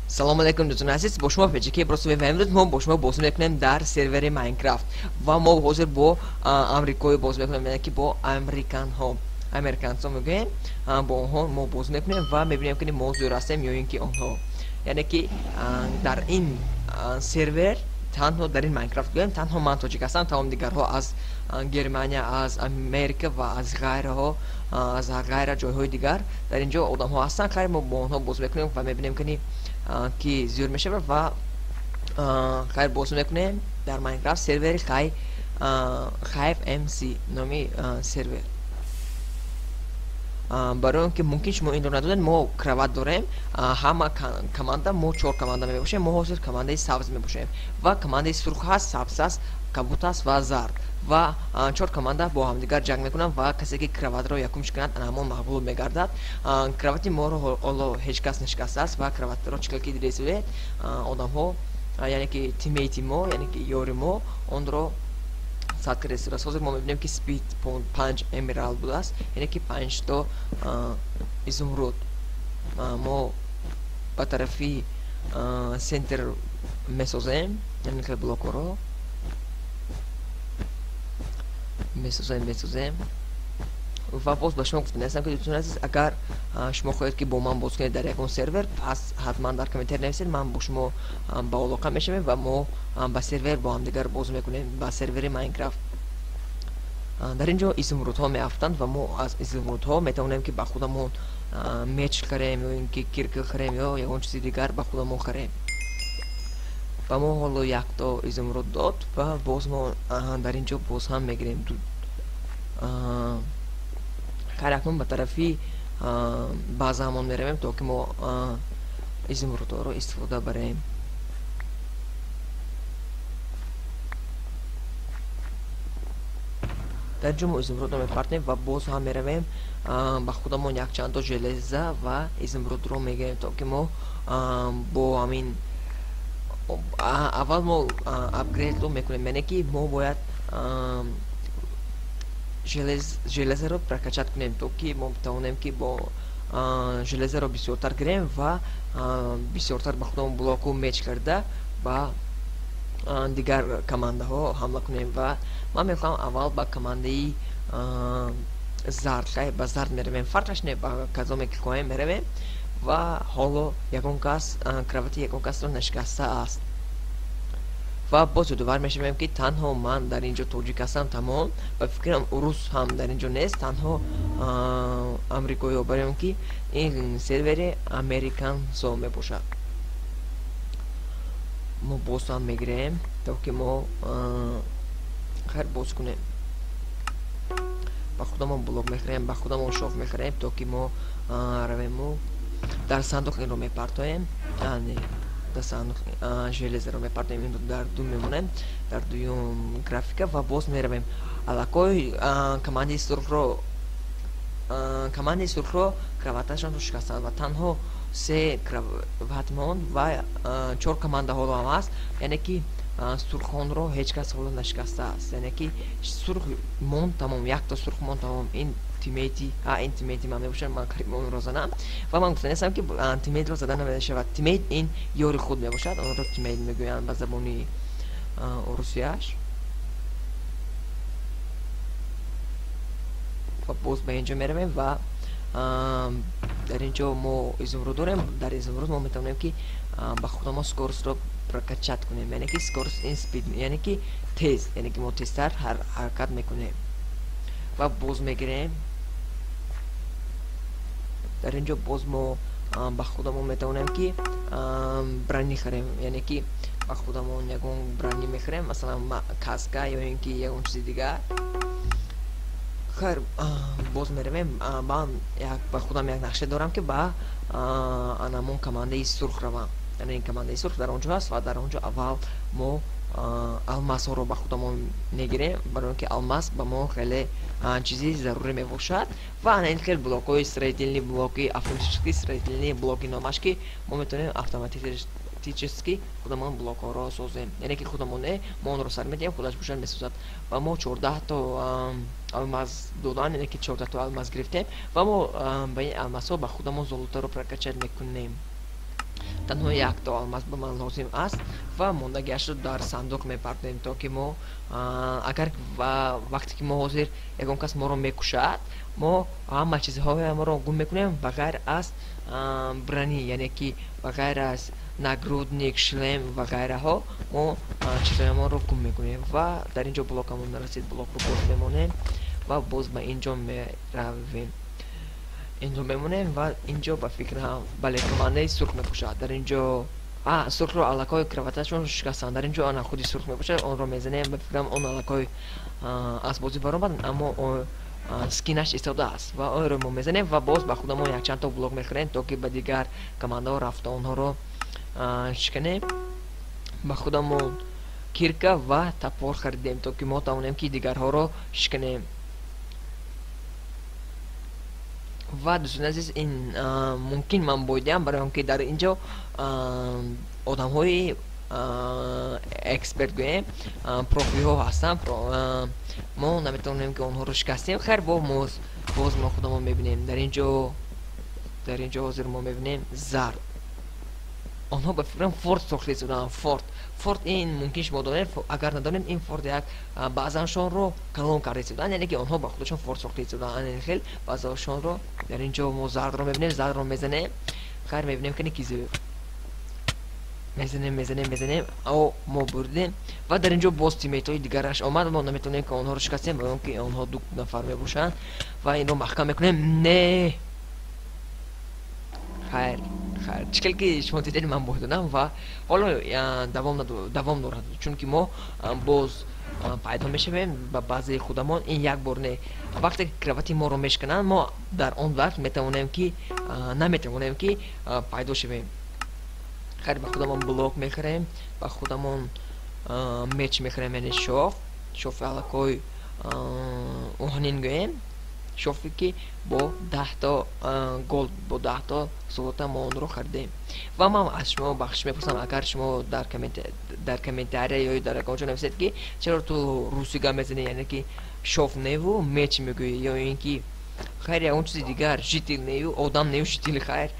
Салом алейкум, дӯстони азиз, бо шумо PJK Бросове ва имрӯз мо бо шумо бозӣ мекунем дар сервери Майнкрафт ва мо ҳозир бо амрикоӣ бозӣ мекунем, яъне ки бо американҳо, американцо мегӯем, бо онҳо мо бозӣ мекунем ва мебинем, ки мо зӯр ҳастем ё ин ки онҳо. Яъне ки дар ин сервер танҳо дар ин Майнкрафт гӯем, танҳо ман тоҷик ҳастам, тамоми дигарҳо аз Германия, аз Америка ва аз ғайраҳо, аз ғайра ҷойҳои дигар дар ин ҷо одамҳо ҳастанд. Хайр, мо бо онҳо бозӣ мекунем ва мебинем, ки зӯр мешавад ва хайр, бозӣ мекунем дар Майнкрафт сервери Hive MC номи сервер. Барои он ки мумкин шумо инро надонед, мо кровать дорем, ҳама команда, мо чор команда мебошем. Мо ҳозир командаи сабз мебошем ва командаи сурх ҳаст, сабз аст, кабут аст ва зард, ва чор команда бо ҳамдигар ҷанг мекунанд ва касе ки кроватро якум шиканад, ана ҳамон мағлуб мегардад. Кровати моро ҳоло ҳеҷ кас нашикастааст ва кроватро чӣ хел ки дидед, одамҳо, яъне ки teammate и мо, яъне ки ёри мо онро сад кардааст. Ҳозир мо мебинем, ки speed 5 emerald будааст, яъне ки 5 то изумруд. Мо ба тарафи центр месозем, яъне ки блокҳоро месозем. Ва боз ба шумо гуфтани ҳастам, ки дӯстони азиз, агар шумо хоҳед, ки бо ман боз кунед дар ягон сервер, пас ҳатман дар комментарий нависед, ман бо шумо ба алоқа мешавем ва мо ба сервер бо ҳамдигар боз мекунем, ба сервери Майнкрафт. Дар ин ҷо изумрудҳо меафтанд ва мо аз изумрудҳо метавонем, ки ба худамон меч харем ё ин ки кирка харем ё ягон чизи дигар ба худамон харем. Ба мо ҳоло якто изумруд дод ва боз мо дар ин ҷо боз ҳам мегирем. Хайр, акнун ба тарафи базаамон меравем, то ки мо изумрудҳоро истифода барем. Дар ҷо мо изумрудро мепартем ва боз ҳам меравем, ба худамон якчандто железа ва изумрудро мегирем, то ки мо бо ҳамин аввал мо апгрейдро мекунем, яъне ки мо бояд железаро прокачать кунем, то ки мо тавонем, ки бо железаро бисёртар гирем ва бисёртар ба худамон блоку меч карда ба дигар командаҳо ҳамла кунем. Ва ман мехоҳам аввал ба командаи зард, ба зард меравем, фарқаш не, ба кадоме ки хоҳем меравем. Ва ҳоло ягон кас кровати ягон касро нашикастааст ва боз ёдовар мешавем, ки танҳо ман дар ин ҷо тоҷик ҳастам, тамом. Ба фикрам, урус ҳам дар ин ҷо нест, танҳо амрикоиҳо, барои он ки ин сервери американсо мебошад. Мо боз ҳам мегирем, то ки мо хайр боз кунем, ба худамон блок мехарем, ба худамон шоф мехарем, то ки мо равему дар сандуқ инро мепартоем, дар сандуқ железаро мепартоем, инро дар ду мемонем, дар дуюм графика, ва боз меравем. Аллакой командаи сурхро кроваташонро шикастанд ва танҳо се кровать монд ва чор команда ҳоло ҳам аст, яъне ки сурхонро ҳеҷ кас ҳоло нашикастааст, яъне ки сурх монд, тамом, якто сурх монд, тамом. Ин teammate и, ин teammate и ман мебошад, ман қариб онро занам. Ва ман гуфтанистам, ки teammate ро зада намешавад. Teammate ин ёри худ мебошад, онро teammate мегӯянд ба забони русияш. Ва боз ба ин ҷо меравем ва дар ин ҷо мо изумруд дорем. Дар изумруд мо метавонем, ки ба худамон скорость ро прокачать кунем, яъне ки скорость ин speed, яъне ки тез, яъне ки мо тезтар ҳаракат мекунем. Ва боз мегирем. Дар ин ҷо боз мо ба худамон метавонем, ки брони харем, яъне ки ба худамон ягон брони мехарем, масалан каска ё ин ки ягон чизи дигар. Хайр, боз меравем. Ман ба худам як нақша дорам, ки ба анамон командаи сурх равам, яъне ин командаи сурх дар он ҷо аст ва дар он ҷо аввал мо алмазҳоро ба худамон мегирем, барои он ки алмаз ба мо хеле чизи зарурӣ мебошад. Ва ана ин хел блокҳои строительный, блоки автоматический, строительный блоки номаш, ки мо метавонем автоматически худамон блокҳоро созем, яъне ки худамон не, мо онро сар медиҳем, худаш бошад месозад. Ва мо 14 то алмаз додан, яъне ки 14 то алмаз гирифтем ва мо ба ин алмазҳо ба худамон золотаро прокачать мекунем. Танҳо якто алмаз ба ман лозим аст ва мондагиашро дар сандуқ мепартоем, то ки мо агар вақте ки мо ҳозир ягон кас моро мекушад, мо ҳама чизҳоямонро гум мекунем, ба ғайр аз брони, яъне ки ба ғайр аз нагрудник, шлем ва ғайраҳо мо чизҳоямонро гум мекунем. Ва дар ин ҷо блокамон нарасид, блокро боз мемонем ва боз ба ин ҷо меравем, инҷо мемонем ва инҷо ба фикрам, бале, командаи сурх мепӯшад дар инҷо. Сурхро аллакай кроваташон шикастанд. Дар инҷо ана худи сурх мепӯшад, онро мезанем. Ба фикрам, он аллакай аз бозӣ баромад, аммо скинаш истодааст ва онро мо мезанем ва боз ба худамон якчанд то блок мехӯрем, то ки ба дигар командаҳо рафта онҳоро шиканем. Ба худамон кирка ва топор харидем, то ки мо тавонем ки дигарҳоро шиканем. Ва дӯстони азиз, ин мумкин ман бойдиам, барои он ки дар ин ҷо одамҳои эксперт гӯем, профиҳо ҳастанд. Мо наметавонем ки онҳоро шикастем. Хайр, бо боз мо худамон мебинем. Дар ин ҷо ҳозир мо мебинем зард. Онҳо ба фикрам форт сохта истоданд. Форт ин мумкин шумо донед, агар надонед, ин форт як баъзаншонро калон карда истоданд, яъне ки онҳо ба худашон форт сохта истоданд хел баъзашонро. Дар ин ҷо мо зардро мебинем, зардро мезанем. Хайр, мебинем ки ки мезанем, мезанем, мезанем. О, мо бурдем. Ва дар ин ҷо боз тиммейтҳои дигараш омад. Мо наметавонем ки онҳоро шикастем, барои он ки онҳо ду нафар мебошанд. Ва инро маҳкам мекунем. Не, хайр, хайр, чӣ хел ки шумо дидед, ман бой додам ва ҳоло давом дорад, чунки мо боз пайдо мешавем ба баъзеи худамон. Ин як бор не, вақте ки кровати моро мешкананд, мо дар он вақт метавонем ки наметавонем ки пайдо шавем. Хайр, ба худамон блок мехарем, ба худамон меч мехарем, яъне шоф, шофи аллакой оҳанин гӯем, шофе ки бо 10-то gold, бо 10-то золота мо онро харидем. Ва ман аз шумо бахшиш мепурсам, агар шумо дар комментария ё дар ягон ҷо нависед, ки чаро ту русӣ гап мезанӣ, яъне ки шоф неву меч мегӯӣ, ё ин ки хайр, ягон чизи дигар, житель нею одам нею житель. Хайр,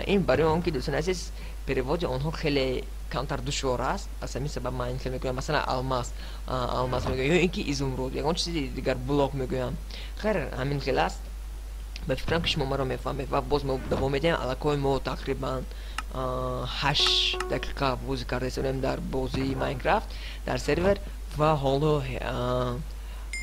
ин барои он ки, дӯстони азиз, переводи онҳо хеле камтар душвор аст. Аз ҳамин сабаб ман ин хел мегӯям. Масалан, алмаз, алмаз мегӯям, ё ин ки изумруд, ягон чизи дигар, блок мегӯям. Хайр, ҳамин хел аст. Ба фикрам, ки шумо маро мефаҳмед. Ва боз мо давом медиҳем. Аллакой мо тақрибан 8 дақиқа бозӣ карда истодем дар бозии Майнкрафт дар сервер ва ҳоло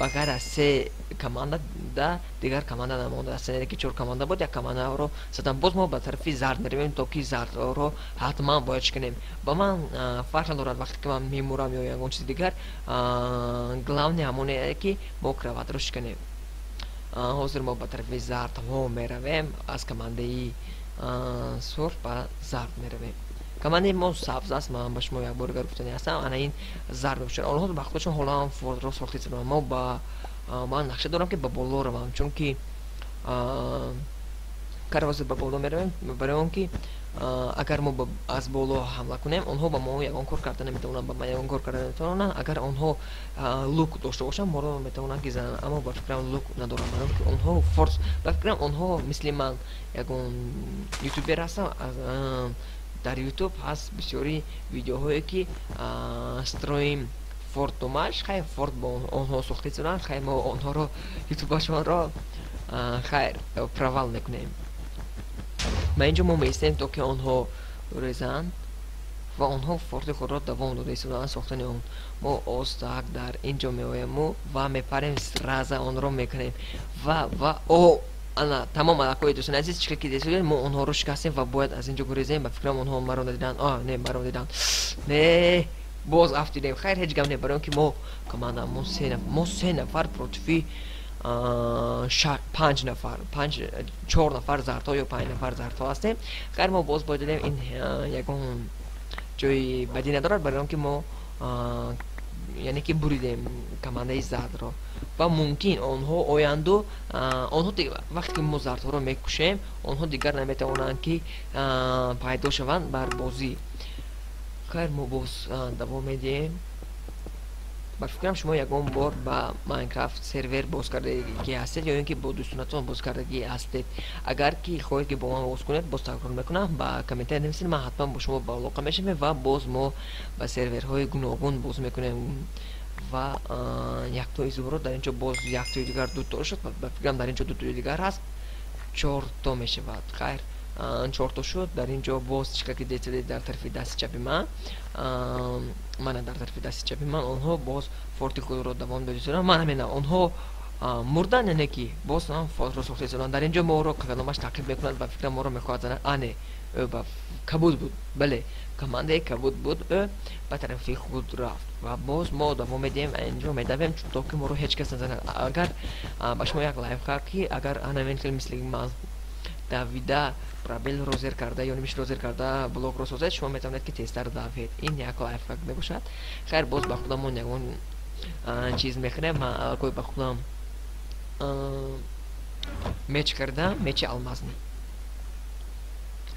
ба ғайр аз се команда да дигар команда намондааст, яъне ки чор команда буд, як командаро задан. Боз мо ба тарафи зард меравем, то ки зардро ҳатман бояд шиканем. Ба ман фарқ надорад, вақте ки ман мемурам ё ягон чизи дигар, главное ҳамоне ки мо кроватро шиканем. Ҳозир мо ба тарафи зардҳо меравем. Аз командаи сурх ба зард меравем. Командаи мо сабз аст. Ман ба шумо як бор дигар гуфтани ҳастам, ана ин зард мебошад. Онҳо ба худашон ҳоло ҳам фортро сохта истоданд. Мо ба ман нақша дорам, ки ба боло равам, чунки кар ҳозир ба боло меравем, барои он ки агар мо аз боло ҳамла кунем, онҳо ба мо ягон кор карда наметавонанд, ба ман ягон кор карда наметавонанд. Агар онҳо лук дошта бошанд, моро метавонанд ки зананд, аммо ба фикрам, лук надоранд, барои он ки онҳо форт. Ба фикрам, онҳо мисли ман ягон ютубер ҳастанд. Дар Ютуб ҳаст бисёри видеоҳое, ки строим форт домаш. Хайр, форт бо онҳо сохта истоданд. Хайр, мо онҳоро, ютубашонро, хайр, провал мекунем. Ба ин ҷо мо меистем, то ки онҳо резанд ва онҳо форти худро давом дода истоданд сохтани он. Мо остак дар ин ҷо меоему ва мепарем, сразу онро мекунем ва о, ана тамом. Аллакой, дӯстони азиз, чӣ ки дидед, мо онҳоро шикастем ва бояд аз ин ҷо гурезем. Ба фикрам, онҳо маро надиданд. А, не, маро диданд. Не, боз афтидем. Хайр, ҳеҷ гап не, барои он ки мо команда мо се нафар против панҷ нафар, панҷ, чор нафар зардҳо ё панҷ нафар зардҳо ҳастем. Хайр, мо боз бояд додем. Ин ягон ҷои бадӣ надорад, барои он ки мо, яъне ки, буридем командаи зардро ва мумкин онҳо оянду онҳо вақте ки мо зардҳоро мекушем, онҳо дигар наметавонанд ки пайдо шаванд бар бозӣ. Хайр, мо боз давом медиҳем. Ба фикрам, шумо ягон бор ба Майнкрафт сервер боз кардагӣ ҳастед ё ин ки бо дӯстонатон боз кардагӣ ҳастед. Агар ки хоҳед, ки бо ман боз кунед, боз такрор мекунам, ба комментария нависед, ман ҳатман бо шумо ба алоқа мешавем ва боз мо ба серверҳои гуногун боз мекунем. Ва яктои изумруд дар инҷо, боз яктои дигар, дуто шуд. Ба фикрам, дар инҷо дутои дигар ҳаст, чорто мешавад. Хайр, чорто шуд. Дар ин ҷо боз чӣ ки дидед, дар тарафи дасти чапи ман, мана, дар тарафи дасти чапи ман онҳо боз форти худро давом додисоданд. Ман ҳамина, онҳо мурдан, яъне ки боз ҳам фортро сохта истоданд. Дар ин ҷо моро кадомаш таъқиб мекунад. Ба фикрам, моро мехоҳад занад. Ане, ӯ ба кабуд буд, бале, командаи кабуд буд. Ӯ ба тарафи худ рафт ва боз мо давом медиҳем, инҷо медавем, то ки моро ҳеҷ кас назанад. Агар ба шумо як лайфхак, ки агар анамин хел мисли ман давида, пробелро зер карда ё мишро зер карда блокро созед, шумо метавонед, ки тезтар давед. Ин як лайфхак мебошад. Хайр, боз ба худамон ягон чиз мехӯрем. Ман аллакай ба худам меч кардам, мечи алмазный.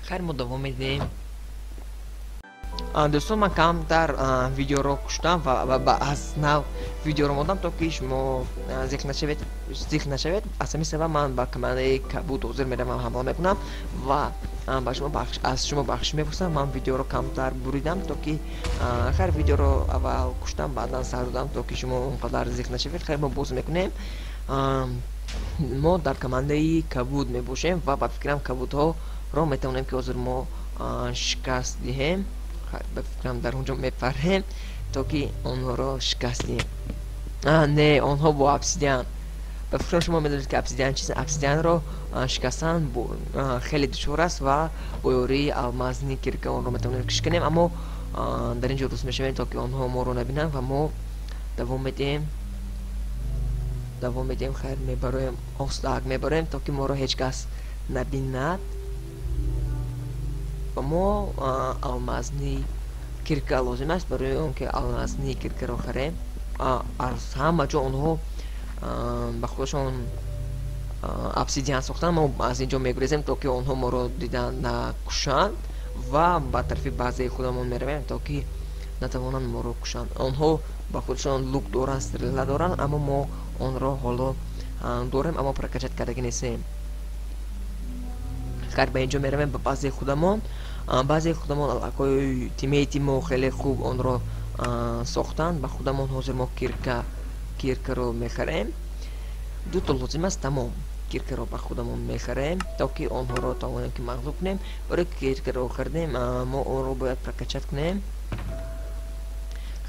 Хайр, мо давом медиҳем. Дӯстон, ман камтар видеоро куштам ва аз нав видеоро мондам, то ки шумо зиқ нашавед. Аз ҳамин сабаб ман ба командаи кабуд ҳозир меравам, ҳамла мекунам ва ба шумо аз шумо бахшиш мепурсам. Ман видеоро камтар буридам, то ки, хайр, видеоро аввал куштам, баъдан сар додам, то ки шумо он қадар зиқ нашавед. Хайр, мо боз мекунем. Мо дар командаи кабуд мебошем ва ба фикрам, кабудҳоро метавонем, ки ҳозир мо шикаст диҳем. Ба фикрам, дар он ҷо мепарем, то ки онҳоро шикаст диҳем. Не, онҳо бо обсидиан. Ба фикрам, шумо медонед, ки обсидиан чиз. Обсидианро шикастан хеле душвор аст ва бо ёрии алмазный кирка онро метавонем шиканем. Аммо дар ин ҷо дуст мешавем, то ки онҳо моро набинанд, ва мо давом медиҳем, давом медиҳем. Хайр, мебароем, остаак мебароем, то ки моро ҳеҷ кас набинад. Ва мо алмазный кирка лозим аст, барои он ки алмазный киркаро харем. Аз ҳама ҷо онҳо ба худашон обсидиан сохтанд. Мо аз ин ҷо мегурезем, то ки онҳо моро дида накушанд, ва ба тарафи базаи худамон меравем, то ки натавонанд моро кушанд. Онҳо ба худашон лук доранд, стрела доранд, аммо мо онро ҳоло дорем, аммо прокачать кардагӣ нестем. Хайр, ба ин ҷо меравем, ба базаи худамон. Баъзеи худамон аллакай тиммейти мо хеле хуб онро сохтанд. Ба худамон ҳозир мо киркаро мехарем. Дуто лозим аст, тамом. Киркаро ба худамон мехарем, то ки онҳоро тавонем, ки мағлуб кунем. Барои киркаро хардем, мо онро бояд прокачать кунем.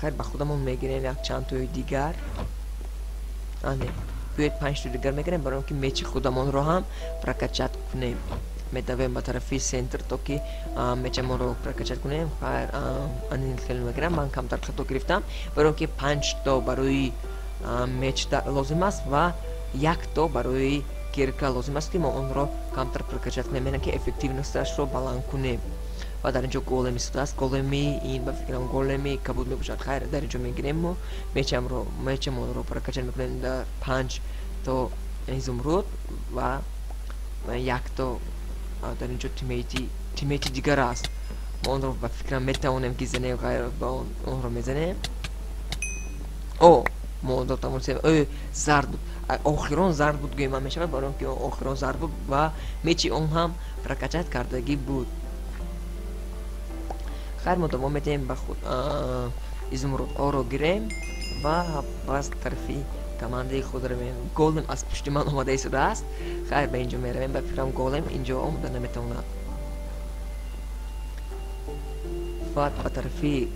Хайр, ба худамон мегирем як чандтои дигар. Ане, биёед, панҷто дигар мегирем, барои он ки мечи худамонро ҳам прокачать кунем. Медавем ба тарафи центр, то ки мечамонро прокачать кунем. Хайр, анин хеле мегирам. Ман камтар хато гирифтам, барои он ки панҷто барои меч лозим аст ва якто барои кирка лозим аст, ки мо онро камтар прокачать кунем, яъне ки эффективносташро баланд кунем. Ва дар ин ҷо голем истодааст. Големи ин, ба фикрам, големи кабуд мебошад. Хайр, дар ин ҷо мегирем, мо мечамонро прокачать мекунем дар панҷ то изумруд ва якто. Дар ин ҷо тиммейти дигар аст. Мо онро, ба фикрам, метавонем, ки занем. Хайр, ба онро мезанем. О, мо онро тавонистем. Э, зард буд, охирон зард буд, гӯем ман мешавад, барои он ки охирон зард буд ва мечи он ҳам прокачать кардагӣ буд. Хайр, мо давом медиҳем. Ба худ изумрудҳоро гирем ва пас тарафи командаи худ равем. Голем аз пушти ман омада истодааст. Хайр, ба инҷо меравем. Ба фикрам, голем инҷо омада наметавонад. Ва ба тарафи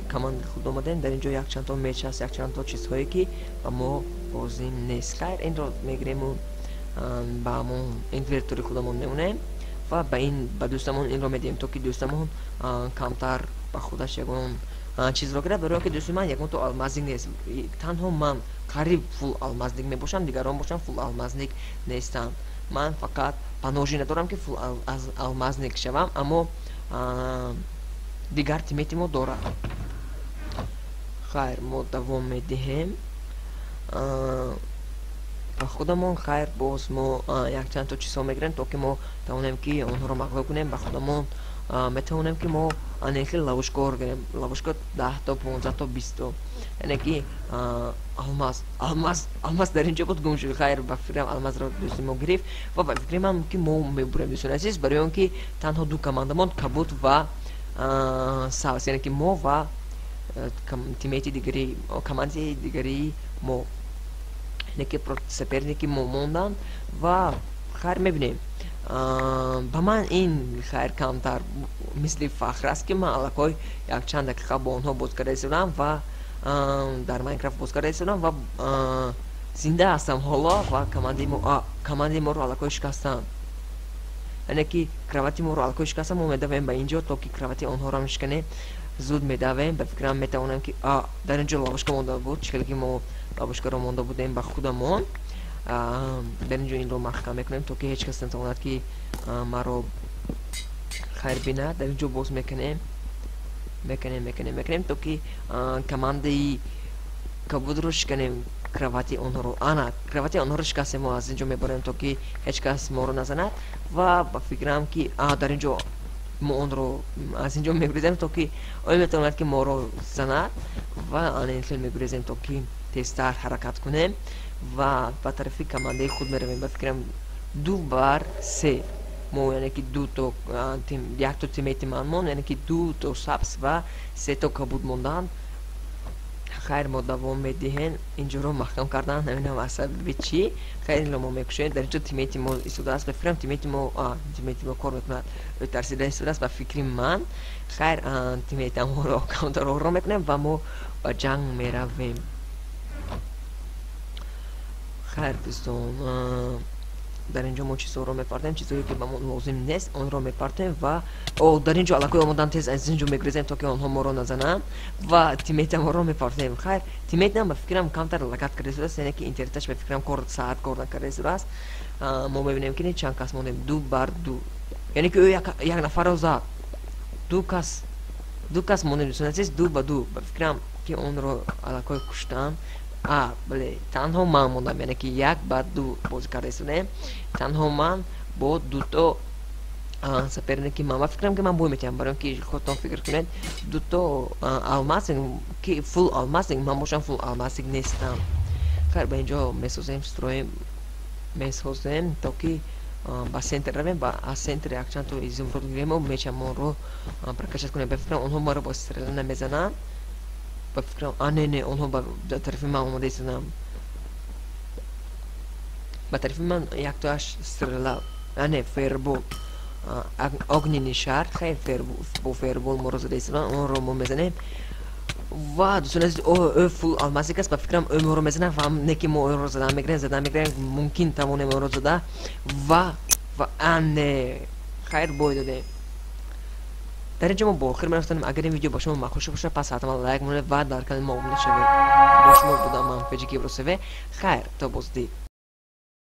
командаи худ омадем. Дар инҷо якчандто меч аст, якчандто чизҳое, ки ба мо лозим нест. Хайр, инро мегирему ба ҳамон инвентори худамон мемонем ва ба ин, ба дӯстамон инро медиҳем, то ки дӯстамон камтар ба худаш ягон чизро гирад, барои он ки дӯсти ман ягон то алмазник нест. Танҳо ман қариб фулл алмазник мебошам, дигарон бошам, фулл алмазник нестанд. Ман фақат поножи надорам, ки фулл алмазник шавам, аммо дигар тиммейти мо дорад. Хайр, мо давом медиҳем. Ба худамон хайр, боз мо якчанд то чизҳо мегирем, то ки мо тавонем, ки онҳоро мағлуб кунем. Ба худамон метавонем, ки мо ане хел ловушкаҳоро гирем, ловушка 10то, 15то, 20то, яъне ки алмаз, алмаз, алмаз дар ин ҷо буд, гум шуд. Хайр, ба фикрам, алмазро дӯсти мо гирифт ва ба фикри ман, ки мо мебурем, дӯстони азиз, барои он ки танҳо ду команда монд, кабуд ва сабз, яъне ки мо ва тиммейти дигари, командаи дигари мо, яъне ки соперники мо монданд. Ва хайр, мебинем. Ба ман ин хайр камтар мисли фахр аст, ки ман аллакай якчанд дақиқа бо онҳо боз карда истодам ва дар Майнкрафт боз карда истодам ва зинда ҳастам ҳоло. Ва командаи моро аллакай шикастанд, яъне ки кровати моро аллакай шикастанд. Мо медавем ба ин ҷо, то ки кровати онҳоро шиканем. Зуд медавем, ба фикрам, метавонем, ки дар ин ҷо ловушка монда буд. Чӣ хеле ки мо ловушкаро монда будем ба худамон, дар ин ҷо инро маҳкам мекунем, то ки ҳеҷ кас натавонад, ки маро хайр бинад. Дар ин ҷо боз мекунем, мекунем, мекунем, мекунем, то ки командаи кабудро шиканем, кровати онҳоро. Ана, кровати онҳоро шикастем. Мо аз ин ҷо мебарем, то ки ҳеҷ кас моро назанад. Ва ба фикрам, ки дар ин ҷо мо онро аз ин ҷо мегурезем, то ки оё метавонад, ки моро занад. Ва ана ин хел мегурезем, то ки тезтар ҳаракат кунем ва ба тарафи командаи худ меравем. Ба фикрам, 2 бар 3 мо, яъне ки дуто, якто тиммейти ман монд, яъне ки дуто сабз ва сето кабуд монданд. Хайр, мо давом медиҳем. Инҷоро маҳкам кардан, намедонам аз сабаби чӣ. Хайр, инро мо мекушем. Дар инҷо тиммейти мо истодааст. Ба фикрам, тиммейти мо кор мекунад, тарсида истодааст, ба фикри ман. Хайр, тиммейтаморо камтар ором мекунем ва мо ба ҷанг меравем. Хайр, дӯстон, дар ин ҷо мо чизҳоро мепартем, чизҳое ки ба мо лозим нест, онро мепартем. Ва о, дар ин ҷо аллакай омодан. Тез аз ин ҷо мегурезем, то ки онҳо моро назананд, ва тиммейтаморо мепартем. Хайр, тиммейтам, ба фикрам, камтар лагать карда истодааст, яъне ки интернеташ, ба фикрам, кор саат кор накарда истодааст. Мо мебинем, ки чанд кас мондем, 2 бар 2, яъне ки ӯ як нафарро зад. Ду кас, ду кас мондем, дӯстони азиз, 2 ба 2. Ба фикрам, ки онро аллакай куштанд. А, бале, танҳо ман мондам, яъне ки 1 ба 2 бозӣ карда истодем, танҳо ман бо дуто соперники ман. Ба фикрам, ки ман бой метиҳам, барои он ки худтон фикр кунед, дуто алмазник, ки фулл алмазник, ман бошам фулл алмазник нестам. Хайр, ба инҷо месозем, строим месозем, то ки ба центр равем ва аз центр якчанд то изумруд гирему мечамонро прокачать кунем. Ба фикрам, онҳо маро бо стрела намезананд, ба фикрам. А, не, не, онҳо ба тарафи ман омода истоданд, ба тарафи ман яктоаш стрела, а не, фаербол, огненный шар. Хайр, бо фаербол моро зада истоданд, онро мо мезанем. Ва, дӯстони азиз, ӯ фулл алмазик аст, ба фикрам, ӯ моро мезанад. Ва не, ки мо ӯро задан мегирем, задан мегирем, мумкин тавонем ӯро зада. Ва а, не, хайр, бой додем. Дар ин ҷо мо бо охир мерафтанем. Агар ин видео ба шумо маъқул шуда бошад, пас ҳатман лайк монед ва дар канали мо обуна шавед. Бо шумо будам ман, Феҷи Кибросв. Хайр, то боздид.